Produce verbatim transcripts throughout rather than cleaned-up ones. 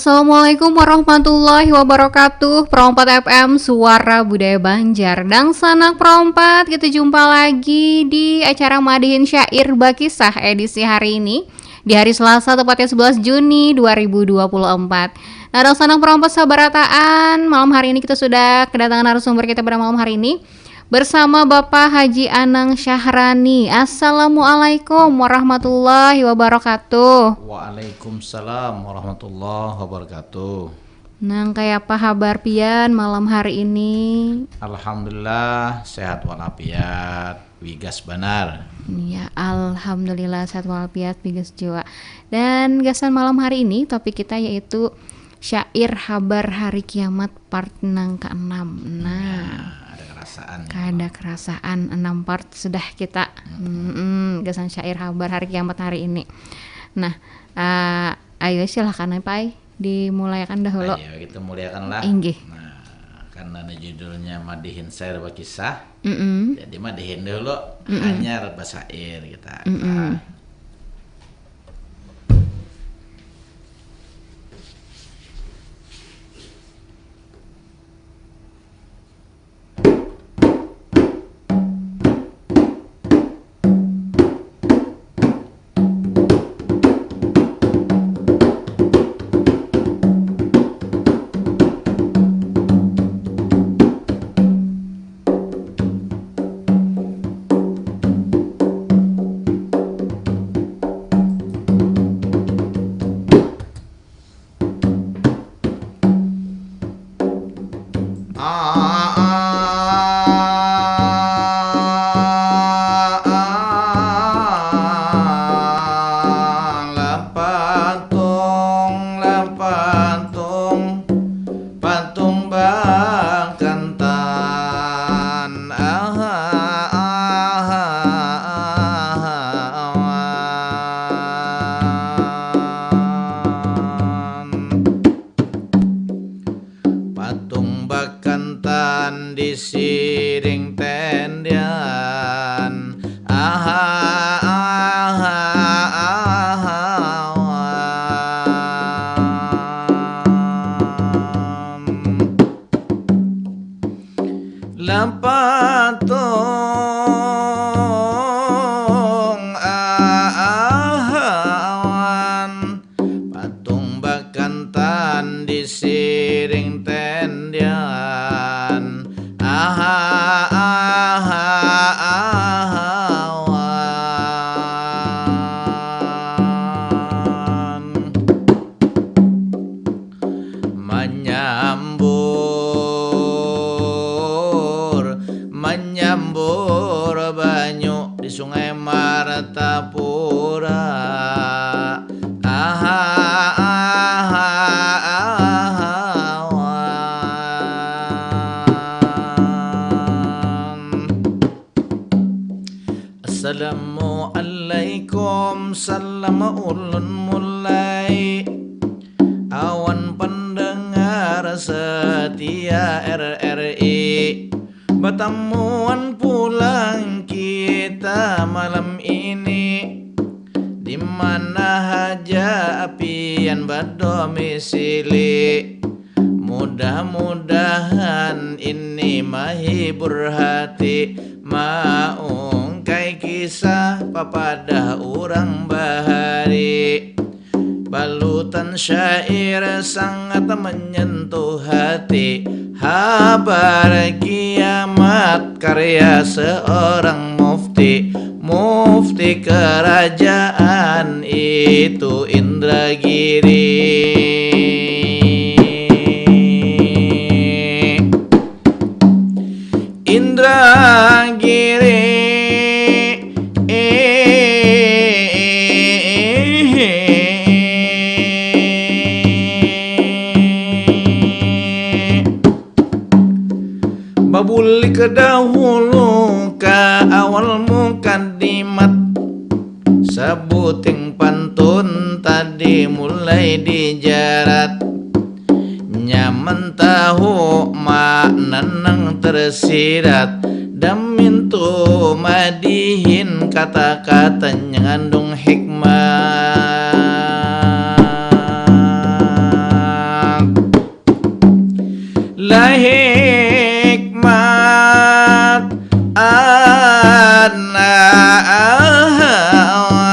Assalamualaikum warahmatullahi wabarakatuh. Pro empat F M, Suara Budaya Banjar. Dangsanak Pro empat, kita jumpa lagi di acara Madihin Syair Bakisah edisi hari ini, di hari Selasa, tepatnya sebelas Juni dua ribu dua puluh empat. Nah, dangsanak Pro empat sabarataan, malam hari ini kita sudah kedatangan narasumber kita pada malam hari ini, bersama Bapak Haji Anang Syahrani. Assalamualaikum warahmatullahi wabarakatuh. Waalaikumsalam warahmatullahi wabarakatuh. Nang, kaya apa habar pian malam hari ini? Alhamdulillah, sehat walafiat, wigas banar. Ya, alhamdulillah, sehat walafiat, wigas jua. Dan gasan malam hari ini, topik kita yaitu syair habar hari kiamat part nang keenam. Nah, ya, ada kerasaan ya, kada Pak. Kerasaan, enam part sudah kita, mm-mm, gasan syair habar hari kiamat hari ini. Nah, eh, ayo, silahkan, Pak, dimulaikan dahulu. Ayo, kita muliakan lah. Inggih. Nah, karena ini judulnya Madihin Syair Bakisah, mm-mm, jadi madihin dulu, mm-mm, hanyar basair kita. Mm-mm. Nah. Lah patung, lah patung, patung bakantan. Aha, aha, aha, awan. Patung bakantan disiring tendian. Aha, aha, aha, awan. Lah patung, aha, awan. Patung bakantan disiring tendian. Aha, aha, aha, awan. Manyambur, manyambur banyu di Sungai Martapura. Aha, aha, aha, awan. Assalamualaikum, salam ulun mulai. Awan pendengar setia R R I. Batamuan pulang kita malam ini, di mana haja pian badomisili. Mudah-mudahan ini mahibur hati, maungkai kisah papadah urang bahari. Balutan syair sangat menyentuh hati. Habar kiamat karya seorang mufti, mufti kerajaan itu Indragiri. Indragiri. Babulik dahulu ka awal mukadimat. Sabuting pantun tadi mulai dijarat. Nyaman tahu makna nang tersirat. Damintu madihin kata-kata nyangandung hikmat. Lah hikmat anak awan.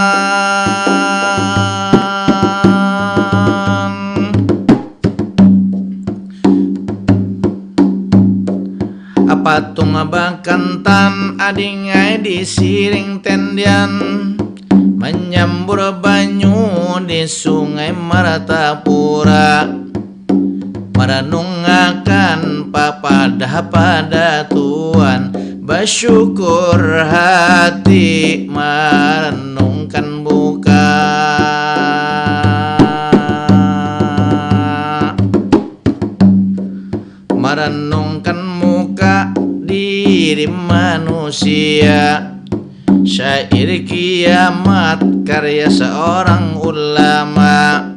Patung bakantan adingai di siring tendian, manyambur banyu di sungai Martapura. Maranungakan papadah pada Tuan, basyukur hati maranungkan buka. Maranungkan muka diri manusia. Syair kiamat karya seorang ulama.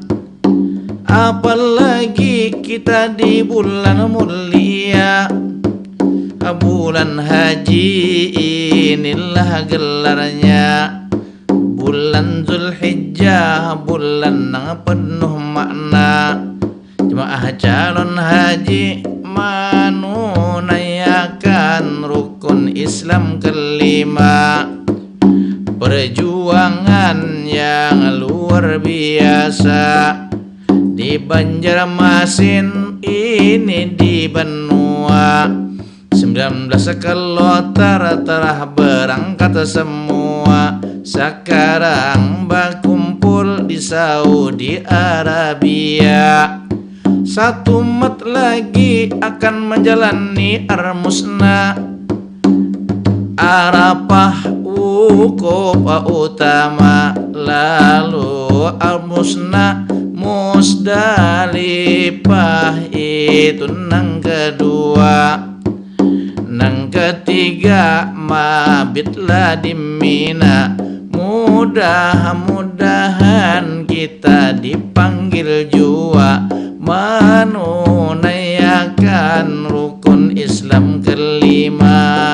Apalagi kita di bulan mulia, bulan haji inilah gelarnya. Bulan Zulhijjah, bulan nang penuh makna. Jemaah calon haji manunaiakan rukun Islam kelima. Perjuangan yang luar biasa di Banjarmasin ini, di banua. Sembilan belas kloter telah berangkat semua. Sekarang bakumpul di Saudi Arabia. Satu mat lagi akan menjalani Armusna. Arafah wukuf utama, lalu Armusna, Musdalifah itu nang kedua. Nang ketiga, mabitlah di Mina. Mudah-mudahan kita dipanggil jua manunaiakan rukun Islam kelima.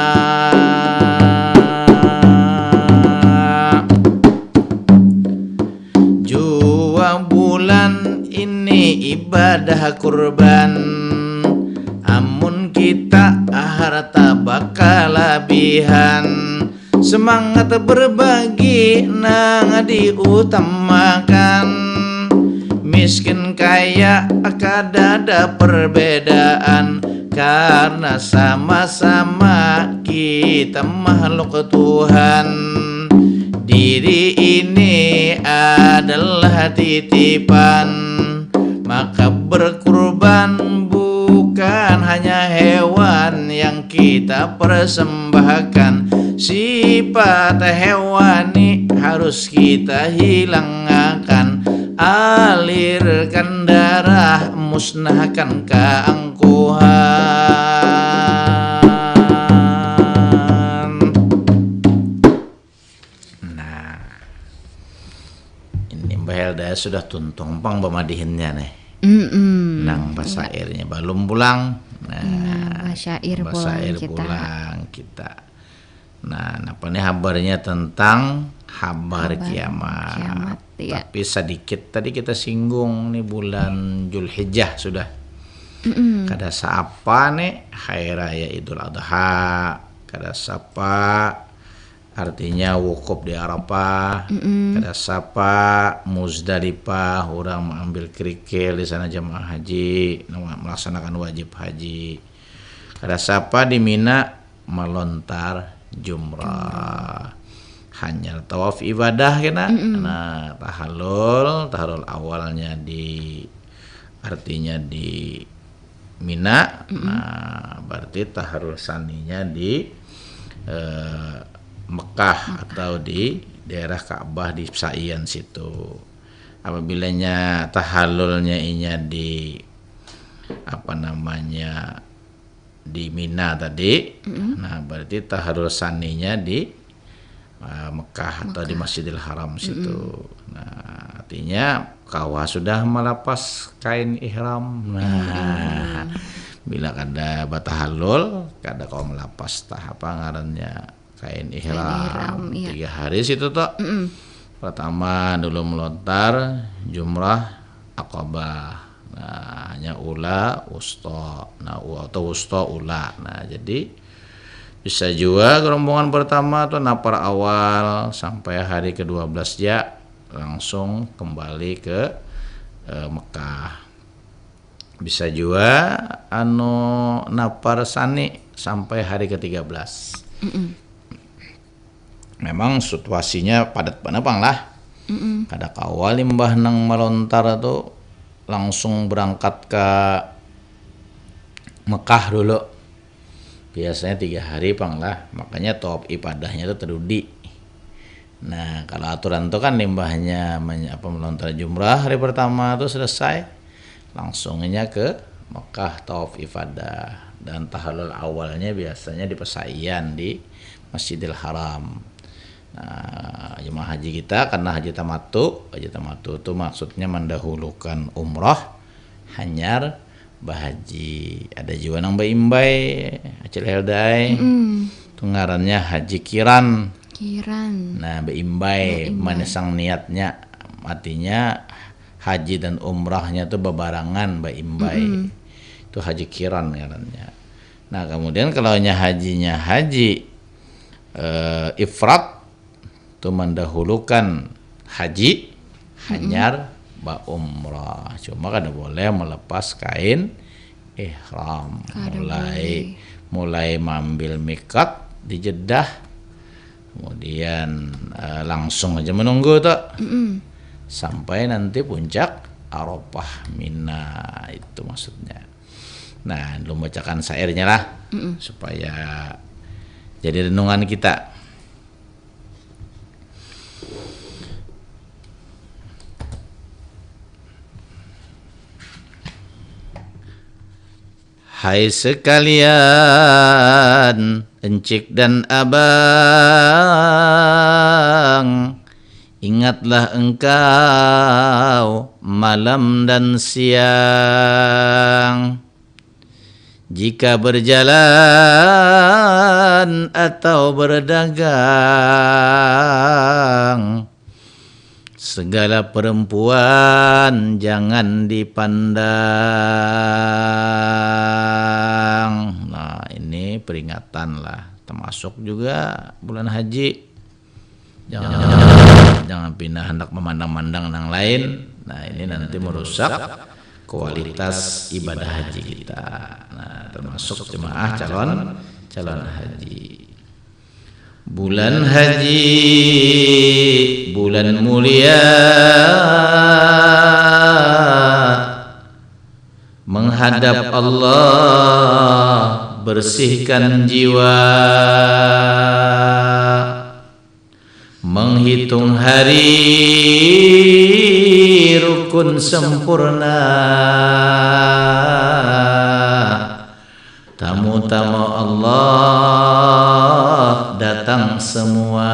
Jua bulan ini ibadah kurban. Amun kita harta bakalabihan, semangat berbagi nang diutamakan. Miskin kaya kadada perbedaan, karena sama-sama kita makhluk Tuhan. Diri ini adalah titipan, maka berkurban bukan hanya hewan yang kita persembahkan. Sifat hewani harus kita hilangakan. Alirkan darah, musnahkan keangkuhan. Nah, ini Mbah Helda sudah tuntung pang bamadihinnya nih. Mm-mm. Nang basairnya balum pulang. Nah, nah, basyair pulang kita. Nah, napa nih habarnya tentang habar, habar kiamat, kiamat, iya. Tapi sadikit tadi kita singgung nih, bulan Julhijjah sudah. Mm-mm. Kada saapa nih Hari Raya Idul Adha, kada saapa artinya wukuf di Arafah, mm-mm, kada saapa Muzdalifah, urang maambil kerikil di sana jamaah haji, nang melaksanakan wajib haji. Kada saapa di Mina malontar jumrah. Jumrah. Hanyar tawaf ibadah kena. Mm-mm. Nah, tahallul, tahallul awalnya di, artinya di Mina. Mm-mm. Nah, berarti tahallul saninya di, eh, Mekah, Mekah, atau di daerah Ka'bah di Sa'ian situ. Apabilanya tahallulnya inya di, apa namanya, di Mina tadi, mm-mm, nah, berarti tahallul saninya di, uh, Mekah atau di Mekah. Masjidil Haram situ. Mm-mm. Nah, artinya kawa sudah melepas kain ihram. Nah, mm-mm, bila kada batahallul, kada kawa melepas tah, apa ngarannya, kain ihram. Kain ihram, iya. Tiga hari situ tuh. Mm-mm. Pertama dulu melontar, jumrah, Aqabah. Nah, nya ula, wusta. Nah, u-, atau wusta ula. Nah, jadi bisa jua gerombongan pertama tu napar awal sampai hari kedua belas ja langsung kembali ke, eh, Mekah. Bisa jua anu napar sani sampai hari ketiga belas. Mm-mm. Memang situasinya padat banar pang lah. Mm-mm. Kada kawa limbah nang malontar tu langsung berangkat ka Mekah dulu. Biasanya tiga hari pang lah, makanya tawaf ifadahnya tu tadudi. Nah, kalau aturan tu kan limbahnya men-, apa, melontar jumrah hari pertama tu selesai, langsungnya ke Mekah tawaf ifadah. Dan tahallul awalnya biasanya di pesaian di Masjidil Haram. Nah, jemaah haji kita karena haji tamatu, haji tamatu tu maksudnya mendahulukan umrah, hanyar bahaji. Ada jua nang baimbai, Acil Helda ai. Mm-mm. Tu ngarannya haji kiran. Kiran. Nah, baimbai, baimbai. Manisang niatnya. Artinya haji dan umrahnya tu babarangan, baimbai. Mm-mm. Itu haji kiran ngarannya. Nah, kemudian kalau nya hajinya haji, eh, ifrad, tu mendahulukan haji, mm-mm, hanyar baumrah. Cuma kada boleh melepas kain ihram. Kada mulai boleh. Mulai maambil mikat di Jeddah, kemudian, eh, langsung aja menunggu tu, mm-mm, sampai nanti puncak Arafah Mina, itu maksudnya. Nah, lu bacakan syairnya lah, mm-mm, supaya jadi renungan kita. Hai sekalian, encik dan abang, ingatlah engkau malam dan siang. Jika berjalan atau berdagang, segala perempuan jangan dipandang. Nah, ini peringatan lah, termasuk juga bulan haji. Jangan, jangan pina handak memandang-mandang nang lain. Nah, ini nanti merusak kualitas ibadah haji kita. Nah, termasuk jemaah calon, calon haji. Bulan haji, bulan mulia, menghadap Allah, bersihkan jiwa. Menghitung hari rukun sempurna. Tamu-tamu Allah datang semua.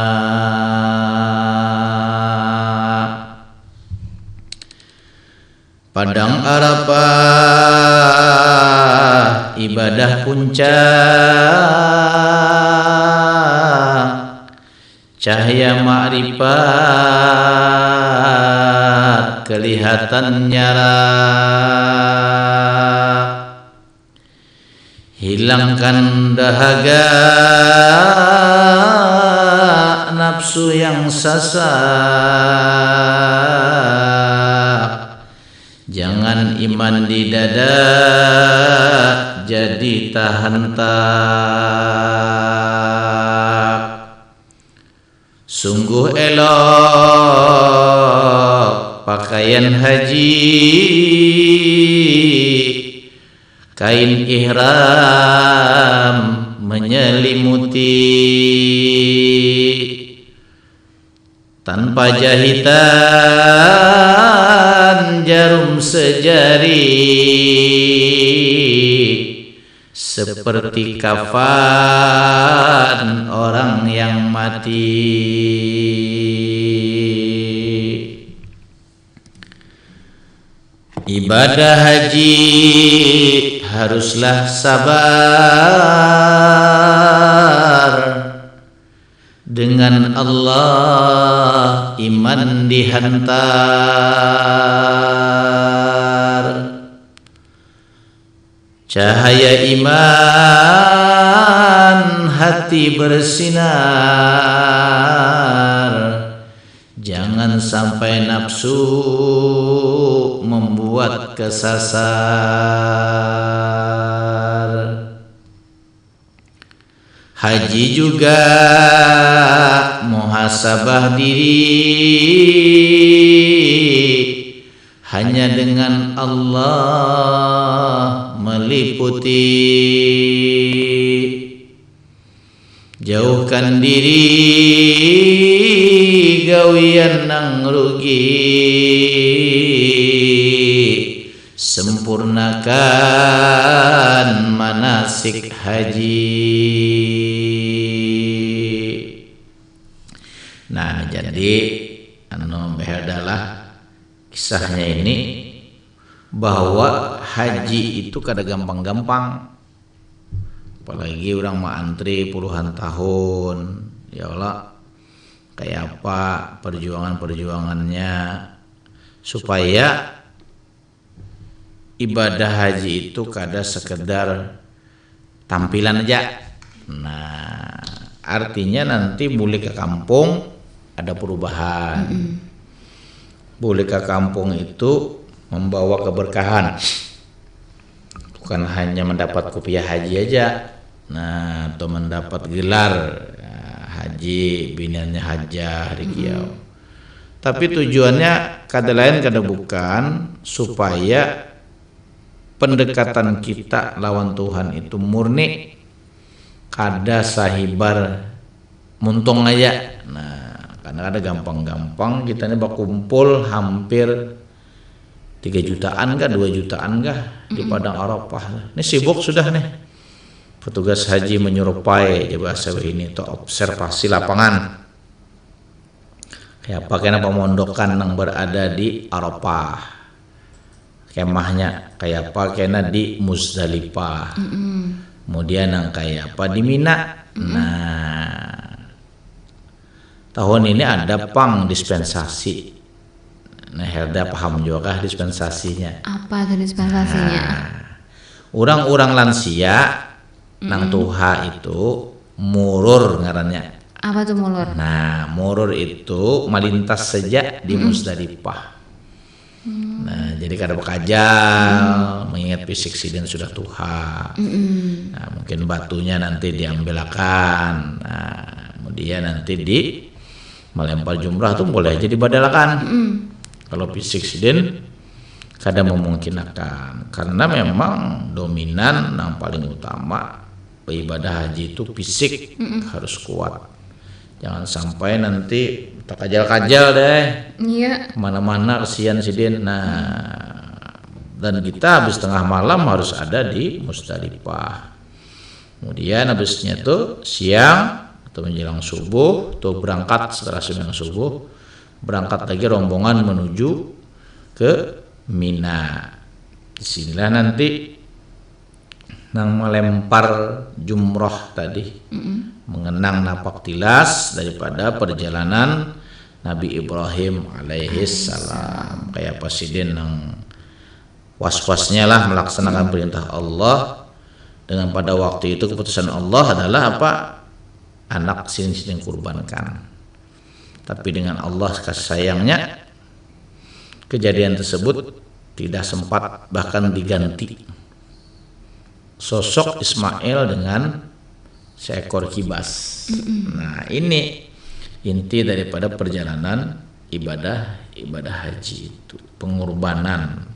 Padang Arafah, ibadah puncak, cahaya makrifat kelihatan nyarap. Hilangkan dahaga nafsu yang sasak. Jangan iman di dada jadi tahantak. Sungguh elok pakaian haji, kain ihram menyelimuti, tanpa jahitan jarum sejari, seperti kafan orang yang mati. Ibadah haji haruslah sabar, dengan Allah iman dihantar. Cahaya iman hati bersinar, jangan sampai nafsu membuat kesasar. Haji juga muhasabah diri, hanya dengan Allah meliputi. Jauhkan diri gawian nang rugi, sempurnakan manasik haji. Nah, jadi anu, Mbah Helda lah, kisahnya ini bahwa haji itu kada gampang-gampang. Apalagi orang maantri puluhan tahun, ya Allah, kayak apa perjuangan-perjuangannya supaya ibadah haji itu kada sekedar tampilan aja. Nah, artinya nanti bulik ke kampung ada perubahan. Mm-mm. Bulik ke kampung itu membawa keberkahan. Bukan hanya mendapat kupiah haji aja. Nah, atau mendapat gelar, ya, haji, biniannya hajah, hari kiau. Tapi tujuannya kada lain kada bukan supaya pendekatan kita lawan Tuhan itu murni, kada sahibar muntung aja. Nah, karena kada gampang-gampang kita ini bakumpul hampir tiga jutaan kah, dua jutaan kah di Padang Arafah. Ini sibuk sudah nih. Petugas haji menyerupai, coba bahasa ini tuh observasi lapangan. Kayak apa kena pemondokan yang berada di Arafah. Kemahnya kayak apa kena di Muzdalifah. Mm-mm. Kemudian yang kayak apa di Mina. Mm-mm. Nah, tahun ini ada pang dispensasi. Nah, Helda paham juga kah dispensasinya? Apa tuh dispensasinya? Nah, orang-orang lansia nang tuha itu murur ngarannya. Apa tuh mulur? Nah, murur itu malintas saja di Muzdalifah. Nah, jadi kada bakajal, mengingat fisik sidin sudah tuha. Mm-mm. Nah, mungkin batunya nanti diambilakan. Nah, kemudian nanti di melempar jumrah tuh boleh aja dibadalakan. Mm-mm. Kalau fisik sidin kada memungkinkan, karena memang dominan yang paling utama beribadah haji itu fisik harus kuat. Jangan sampai nanti terkajal-kajal deh. Iya. Kemana-mana kesian sidin. Nah, dan kita habis tengah malam harus ada di Muzdalifah. Kemudian habisnya tuh siang atau menjelang subuh tuh berangkat, setelah sembahyang subuh berangkat lagi rombongan menuju ke Mina. Di sinilah nanti nang melempar jumroh tadi, mm-mm, mengenang napak tilas daripada perjalanan Nabi Ibrahim alaihi salam. Kayak apa sidin nang was-wasnya lah melaksanakan perintah Allah, dengan pada waktu itu keputusan Allah adalah apa? Anak sidin sidin kurbankan. Tapi dengan Allah kasih sayangnya, kejadian tersebut tidak sempat bahkan diganti sosok Ismail dengan seekor kibas. Mm-mm. Nah, ini inti daripada perjalanan ibadah, ibadah haji itu, pengorbanan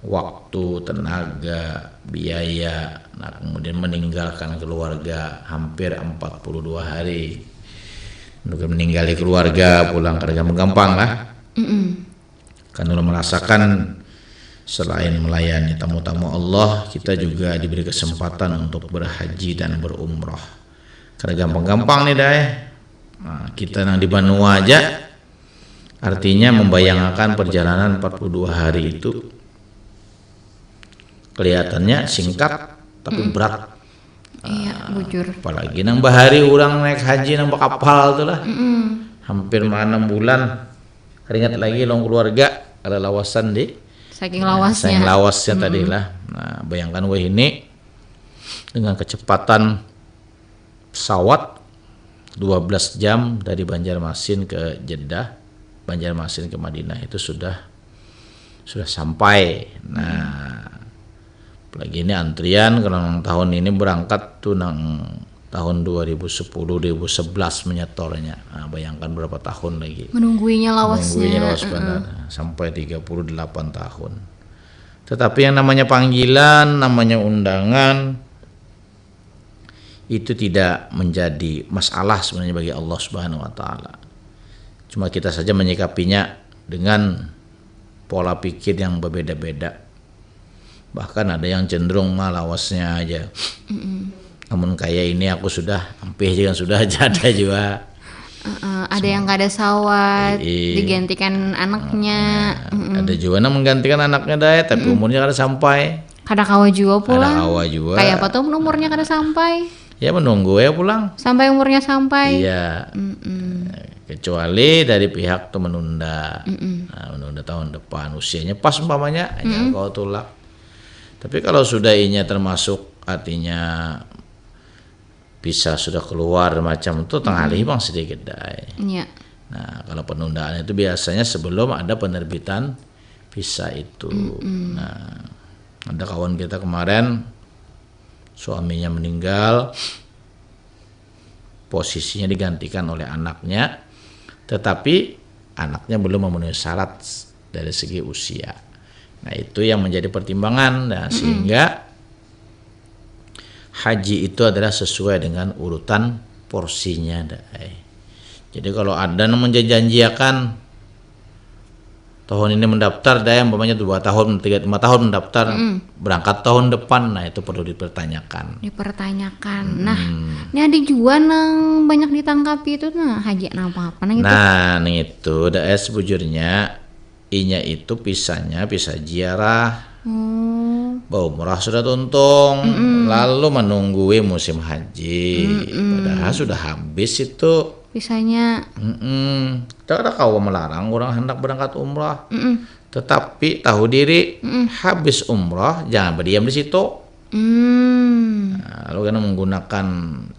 waktu, tenaga, biaya, nah, kemudian meninggalkan keluarga hampir empat puluh dua hari. Untuk meninggali keluarga pulang kada gampang-gampang lah. Mm-mm. Kan ulun merasakan selain melayani tamu-tamu Allah, kita juga diberi kesempatan untuk berhaji dan berumrah. Kada gampang-gampang nih, Dai. Nah, kita nang di banua aja, artinya membayangkan perjalanan empat puluh dua hari itu kelihatannya singkat, tapi berat. Iya, ah, bujur. Apalagi nang bahari orang naik haji nang bakapal tu lah. Mm-mm. Hampir ma enam bulan. Keringat lagi lawan keluarga, kada lawasan di. Saking lawasnya. Saking lawasnya tadi lah. Nah, bayangkan wahini dengan kecepatan pesawat dua belas jam dari Banjarmasin ke Jeddah, Banjarmasin ke Madinah itu sudah sudah sampai. Nah, apalagi ini antrian, kalau nang tahun ini berangkat tuh nang tahun dua ribu sepuluh, dua ribu sebelas menyetornya. Nah, bayangkan berapa tahun lagi. Menungguinya lawasnya. Menungguinya lawas banar, sampai tiga puluh delapan tahun. Tetapi yang namanya panggilan, namanya undangan, itu tidak menjadi masalah sebenarnya bagi Allah Subhanahu wa Taala. Cuma kita saja menyikapinya dengan pola pikir yang berbeda-beda. Bahkan ada yang cenderung mah lawasnya aja. Namun kayak ini aku sudah ampih juga, sudah aja ada juga. Uh, ada yang kada sawat, Iya. Digantikan anaknya. Ada juga yang menggantikan anaknya, Dai, tapi umurnya kada sampai. Kada kawa juga Ada pulang. Kawa juga. Kayak apa tuh umurnya kada sampai? Ya, menunggu ya pulang. Sampai umurnya sampai. Iya. Mm-mm. Kecuali dari pihak tuh menunda. Nah, menunda tahun depan, usianya pas umpamanya, hanya kau tulak. Tapi kalau sudah inya termasuk, artinya visa sudah keluar macam tuh, tengalih bang sedikit, Dai. Iya. Nah, kalau penundaan itu biasanya sebelum ada penerbitan visa itu. Nah, ada kawan kita kemarin, suaminya meninggal, posisinya digantikan oleh anaknya, tetapi anaknya belum memenuhi syarat dari segi usia. Nah, itu yang menjadi pertimbangan. Nah, sehingga haji itu adalah sesuai dengan urutan porsinya, Dai. Jadi kalau ada yang menjanjiakan tahun ini mendaftar, Dai, umpamanya dua tahun, tiga, lima tahun mendaftar, berangkat tahun depan, nah, itu perlu dipertanyakan. Dipertanyakan. Nah, ini ada juga nang banyak ditangkapi itu, nah, haji napa apa nah gitu. Nah, nang itu, Dai, sebujurnya inya itu visanya visa ziarah. Oh, Baumrah sudah tuntung, lalu menunggui musim haji. Padahal sudah habis itu. Visanya. Mm-mm. Tidak ada kawa melarang orang hendak berangkat umrah. Tetapi tahu diri, habis umrah jangan berdiam di situ. Hmm. Nah, lalu karena menggunakan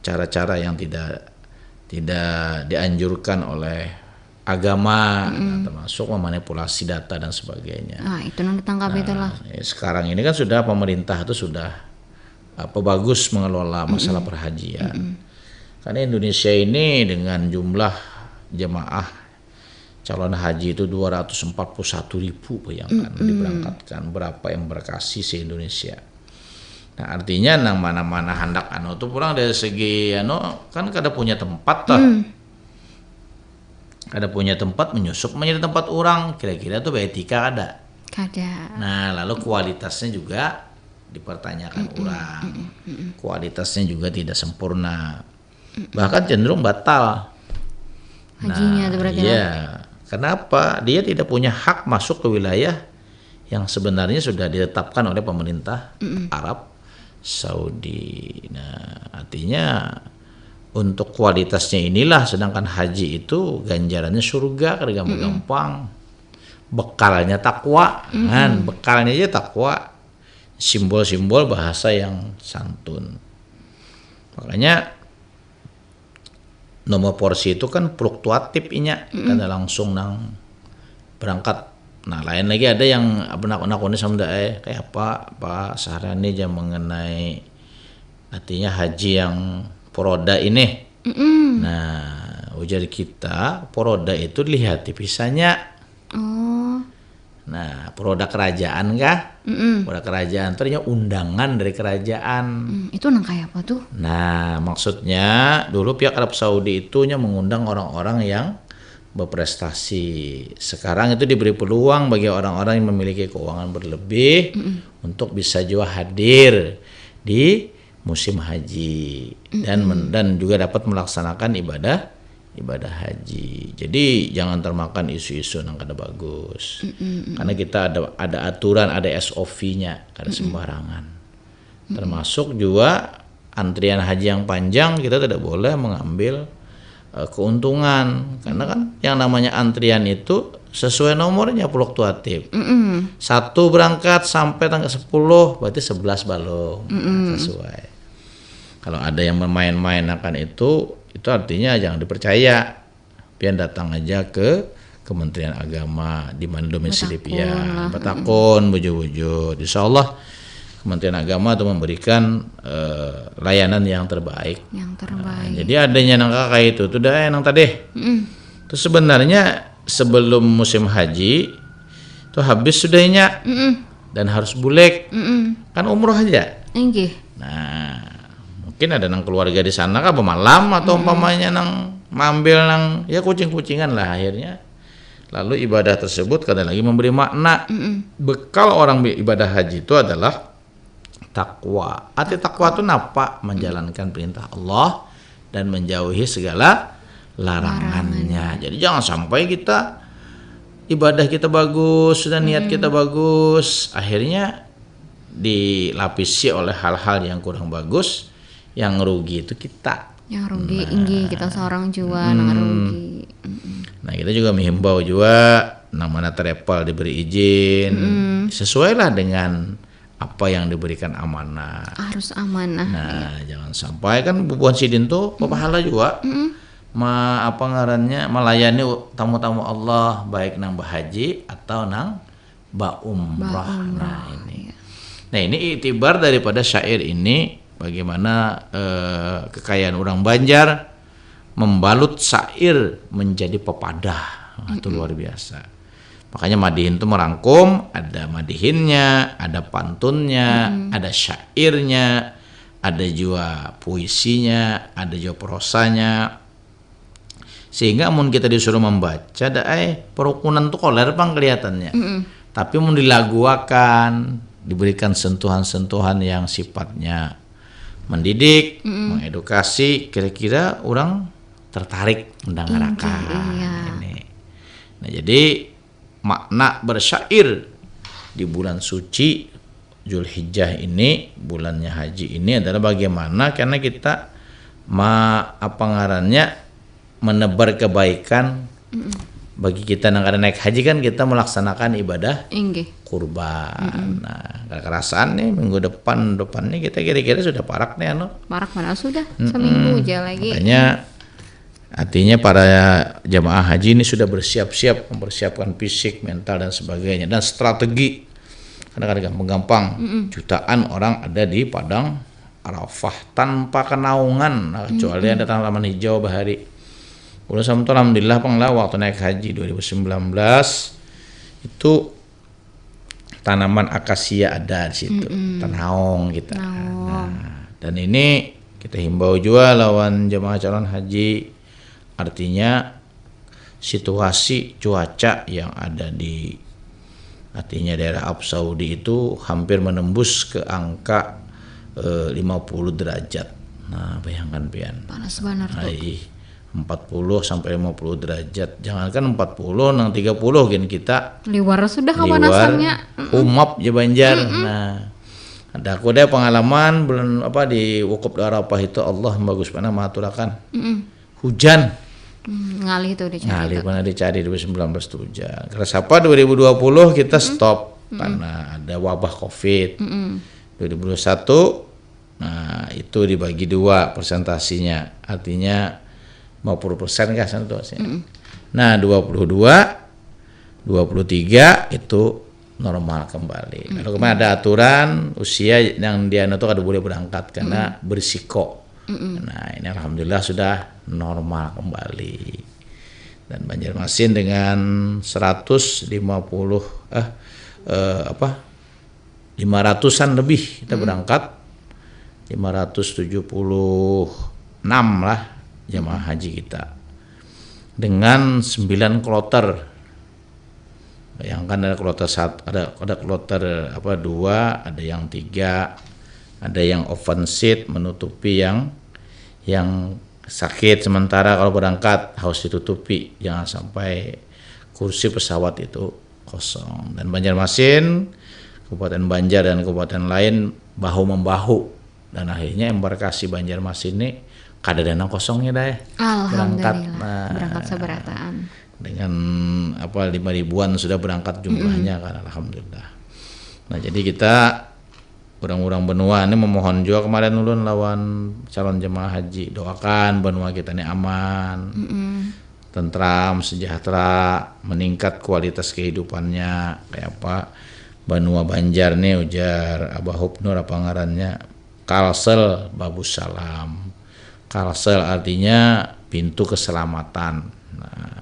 cara-cara yang tidak tidak dianjurkan oleh agama, nah, termasuk memanipulasi data dan sebagainya. Ah, itu nang ditangkap itulah. Nah, ya, sekarang ini kan sudah pemerintah itu sudah apa, bagus mengelola masalah perhajian. Karena Indonesia ini dengan jumlah jemaah calon haji itu dua ratus empat puluh satu ribu, bayangkan, diberangkatkan, berapa embarkasi se-Indonesia. Nah, artinya nang mana-mana handak anu tuh pulang dari segi anu, kan kada punya tempat tuh. Kada punya tempat, menyusup menjadi tempat orang, kira-kira tuh beetika kada? Kada. Nah, lalu kualitasnya juga dipertanyakan orang. Kualitasnya juga tidak sempurna. Bahkan cenderung batal. Hajinya tuh berarti. Iya. Kenapa? Dia tidak punya hak masuk ke wilayah yang sebenarnya sudah ditetapkan oleh pemerintah Arab Saudi. Nah, artinya untuk kualitasnya inilah, sedangkan haji itu ganjarannya surga, kada gampang-gampang. Bekalnya takwa, kan? Bekalnya aja takwa. Simbol-simbol bahasa yang santun. Makanya nomor porsi itu kan fluktuatif inya, kada langsung nang berangkat. Nah, lain lagi ada yang apa, nak nakuni sama Dai, kayak apa, apa sarannya aja mengenai artinya haji yang furoda ini. Nah, ujar kita, furoda itu lihat di visanya. Oh, Nah, furoda kerajaan kah? Furoda kerajaan itu artinya undangan dari kerajaan. hmm, itu nang kayak apa tuh? Nah, maksudnya dulu pihak Arab Saudi itu nya mengundang orang-orang yang berprestasi. Sekarang itu diberi peluang bagi orang-orang yang memiliki keuangan berlebih untuk bisa juga hadir di musim haji dan men- dan juga dapat melaksanakan ibadah ibadah haji. Jadi jangan termakan isu-isu nang kada bagus. Karena kita ada ada aturan, ada S O P-nya, kada sembarangan. Termasuk juga antrian haji yang panjang, kita tidak boleh mengambil eh, keuntungan. Karena kan yang namanya antrian itu sesuai nomornya, fluktuatif. Satu berangkat sampai tanggal sepuluh, berarti sebelas balum. Nah, sesuai. Kalau ada yang memain-mainakan itu, itu artinya jangan dipercaya. Pian datang aja ke Kementerian Agama di mana domisili Batakun pian. lah. Batakun bujur-bujur. Insya Allah Kementerian Agama itu memberikan eh, layanan yang terbaik. Yang Nah, terbaik. jadi adanya nang kayak itu tuh dah nang tadi. Mm-mm. Terus sebenarnya sebelum musim haji itu habis sudahnya Mm-mm. dan harus bulek. Mm-mm. Kan umroh aja. Inggih. Nah, mungkin ada nang keluarga di sana kah bemalam atau umpamanya nang mambil nang ya kucing-kucingan lah akhirnya. Lalu ibadah tersebut kada lagi memberi makna. Mm-mm. Bekal orang bi- ibadah haji itu adalah takwa. Arti takwa itu napa? Menjalankan perintah Allah dan menjauhi segala larangannya. Jadi jangan sampai kita ibadah kita bagus dan niat kita bagus, akhirnya dilapisi oleh hal-hal yang kurang bagus, yang rugi itu kita. Yang rugi inggih kita seorang jua nang rugi. Mm-mm. Nah, kita juga menghimbau juga nang mana travel diberi izin sesuailah dengan apa yang diberikan amanah. Harus amanah. Nah, jangan sampai kan bubuhan sidin tuh berpahala juga. Ma, apa ngarannya melayani tamu-tamu Allah baik nang berhaji atau nang baumrah. Nah, ini. Nah, ini itibar daripada syair ini bagaimana eh, kekayaan orang Banjar membalut syair menjadi pepadah. Nah, itu luar biasa. Makanya madihin itu merangkum, ada madihinnya, ada pantunnya, ada syairnya, ada juga puisinya, ada juga prosanya. Sehingga amun kita disuruh membaca, da ai perukunan tuh koler pang kelihatannya. Tapi mun dilaguakan, diberikan sentuhan-sentuhan yang sifatnya mendidik, mengedukasi, kira-kira orang tertarik mendangarakan Inggih, iya. ini. Nah, jadi makna bersyair di bulan suci Zulhijjah ini, bulannya haji ini adalah bagaimana karena kita ma, apa ngarannya menebar kebaikan bagi kita nang kada naik haji kan kita melaksanakan ibadah Inggih. kurban. Nah, kekerasan nih minggu depan depan nih kita kira-kira sudah parak nih anu. Parak mana sudah seminggu aja lagi. Makanya artinya para jamaah haji ini sudah bersiap-siap mempersiapkan fisik, mental dan sebagainya dan strategi. Karena kada gampang-gampang. Jutaan orang ada di padang Arafah tanpa kenaungan. Nah, kecuali ada taman hijau bahari. Ulun sama tuh alhamdulillah pang lah waktu naik haji dua ribu sembilan belas itu tanaman akasia ada di situ. Tanaung kita. Nah, dan ini kita himbau juga lawan jemaah calon haji. Artinya situasi cuaca yang ada di artinya daerah Arab Saudi itu hampir menembus ke angka eh, lima puluh derajat. Nah, bayangkan pian. Panas banar tuh. Ai, empat puluh sampai lima puluh derajat. Jangankan empat puluh, nang tiga puluh gin kita Liwar sudah liwar, kepanasannya. Umap ja Banjar. Nah, ada aku ada pengalaman bulan apa di wukuf di Arafah itu Allah bagus mana mengaturakan. Mm-mm. Hujan. Hmm, ngalih tuh dicari. Ngalih pernah dicari dua ribu sembilan belas tu hujan. Karena siapa dua ribu dua puluh kita stop karena ada wabah covid. Mm-mm. dua ribu dua puluh satu, nah itu dibagi dua persentasinya. Artinya lima puluh persen kah sana tuh harusnya. Nah, dua puluh dua, dua puluh tiga itu normal kembali. Lalu kemarin ada aturan usia yang dia itu kada boleh berangkat karena berisiko. Nah, ini alhamdulillah sudah normal kembali. Dan Banjarmasin dengan seratus lima puluh eh, eh apa? lima ratusan lebih kita berangkat. lima ratus tujuh puluh enam lah jamaah haji kita. Dengan sembilan kloter. Bayangkan ada kloter satu, ada ada kloter apa dua, ada yang tiga, ada yang open seat menutupi yang yang sakit sementara kalau berangkat harus ditutupi. Jangan sampai kursi pesawat itu kosong. Dan Banjarmasin, Kabupaten Banjar dan kabupaten lain bahu membahu. Dan akhirnya embarkasi Banjarmasin ini kada ada nang kosongnya dah. Alhamdulillah. Nah, Berangkat seberataan. Dengan apa lima ribuan sudah berangkat jumlahnya kan alhamdulillah. Nah, jadi kita Orang-orang benua ni memohon juga kemarin ulun lawan calon jemaah haji, doakan benua kita ni aman, Mm-mm. tentram, sejahtera, meningkat kualitas kehidupannya. Kayak apa, benua Banjar ni, ujar Abah Hubnur apa ngarannya, Kalsel Babussalam. Kalsel artinya pintu keselamatan. Nah,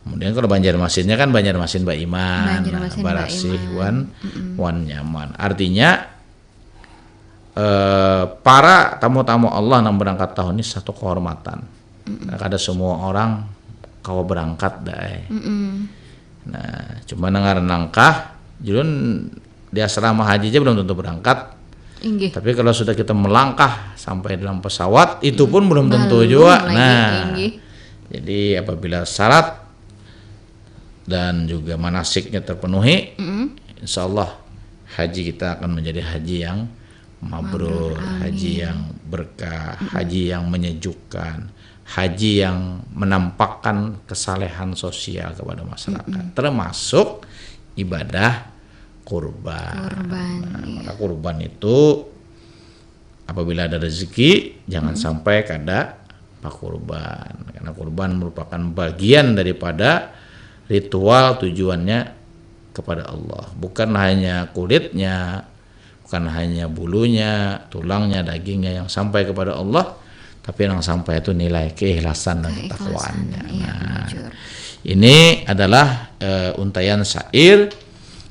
kemudian kalau Banjarmasinnya kan Banjarmasin baiman, Banjarmasin nah, barasih baiman. Wan, Mm-mm. wan nyaman. Artinya, eh, para tamu-tamu Allah yang berangkat tahun ini satu kehormatan. Nah, kada semua orang kawa berangkat, dai. Mm-mm. Nah, cuma nang ngaran langkah, julun di asrama haji aja belum tentu berangkat. Inggih. Tapi kalau sudah kita melangkah sampai dalam pesawat, itu pun belum tentu Belum juga. lagi, Nah, inggih. Jadi apabila syarat dan juga manasiknya terpenuhi, Mm-mm. insya Allah haji kita akan menjadi haji yang mabrur, Mabrur, amin. Haji yang berkah, haji yang menyejukkan, haji yang menampakkan kesalehan sosial kepada masyarakat, termasuk ibadah kurban. Kurban, Nah, iya. Maka kurban itu apabila ada rezeki, jangan sampai kada pakurban. Karena kurban merupakan bagian daripada ritual tujuannya kepada Allah. Bukan hanya kulitnya, bukan hanya bulunya, tulangnya, dagingnya yang sampai kepada Allah, tapi yang sampai itu nilai keikhlasan dan Keikhlasan, ketakwaannya. iya, Nah, bujur. Ini adalah, eh, untayan syair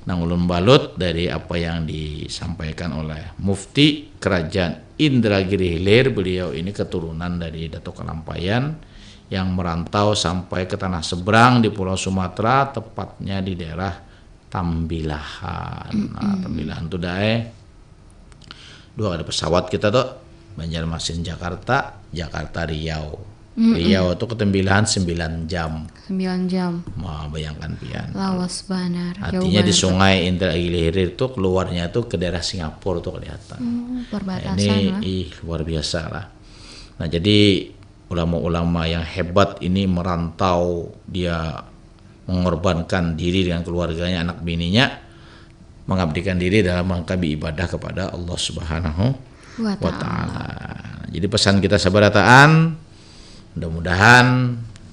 nang ulun balut dari apa yang disampaikan oleh Mufti Kerajaan Indragiri Hilir. Beliau ini keturunan dari Datuk Kalampayan yang merantau sampai ke tanah seberang di Pulau Sumatera, tepatnya di daerah Tambilahan. Nah, Tambilahan tu, dai, dua kada pesawat kita tu, Banjarmasin Jakarta, Jakarta Riau. Riau tu ke Tambilahan sembilan jam. Sembilan jam. Ma, bayangkan pian. Lawas banar. Jauh Artinya di banar. Sungai Indragiri Hilir tu keluarnya tu ke daerah Singapura tu kelihatan. Oh, Nah, perbatasan ini lah. Ih, luar biasa lah. Nah, jadi ulama-ulama yang hebat ini merantau, dia mengorbankan diri dengan keluarganya, anak bininya, mengabdikan diri dalam rangka beribadah kepada Allah Subhanahu Wa wa ta'ala. Ta'ala. Jadi pesan kita sabarataan, mudah-mudahan,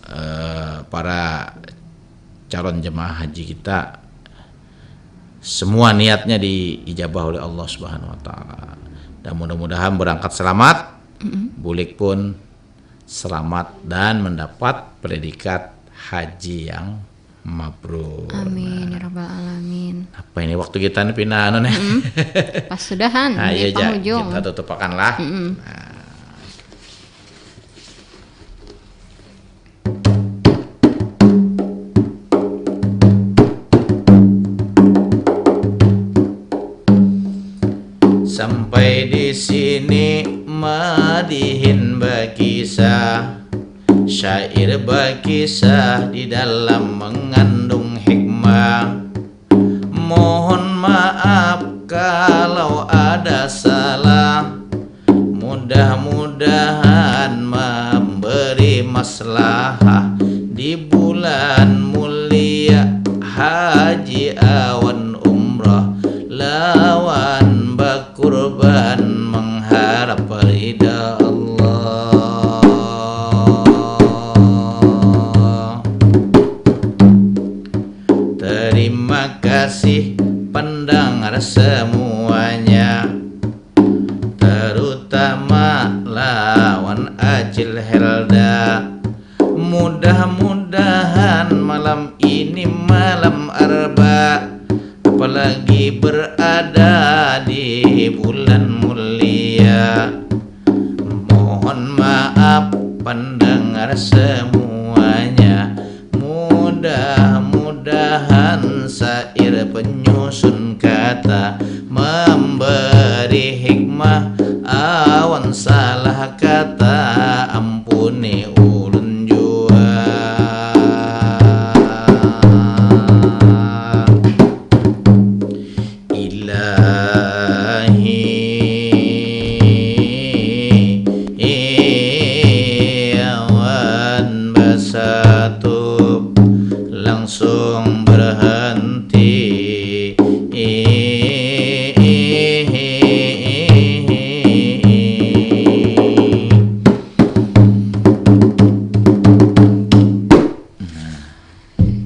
eh, para calon jemaah haji kita semua niatnya diijabah oleh Allah Subhanahu wa Ta'ala. Dan mudah-mudahan berangkat selamat, bulik pun selamat dan mendapat predikat haji yang mabrur. Amin ya rabbal alamin. Apa ini waktu kita nih pina anu nih? Pas sudahan Nah, di iya, Ja. penghujung. Kita tutupakan lah. Mm-mm. Nah. Sampai di sini madihin bakisah, syair bakisah di dalam mengandung hikmah. Mohon maaf kalau ada salah. Mudah-mudahan memberi maslahah di bulan mulia haji awan umrah lawan bakurban mengharap ridha Allah. Terima kasih pendengar semuanya, terutama lawan Acil Helda. Mudah-mudahan malam ini malam arba, apalagi berada di bulan mulia. Mohon maaf pendengar semuanya. Mudah-mudahan syair penyusun kata memberi hikmah, awan salah kata ampuni ulun jua. Ilahi, awan basatup langsung berhenti.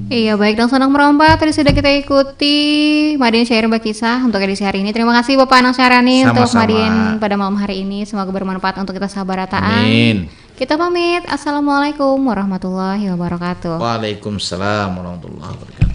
Iya, baik, Dangsanak Merompa tadi sudah kita ikuti Madin Syair Bakisah untuk edisi hari ini. Terima kasih Bapak Anang Syahrani untuk Sama-sama. Madin pada malam hari ini. Semoga bermanfaat untuk kita sabarataan. Amin. Kita pamit. Assalamualaikum warahmatullahi wabarakatuh. Waalaikumsalam warahmatullahi wabarakatuh.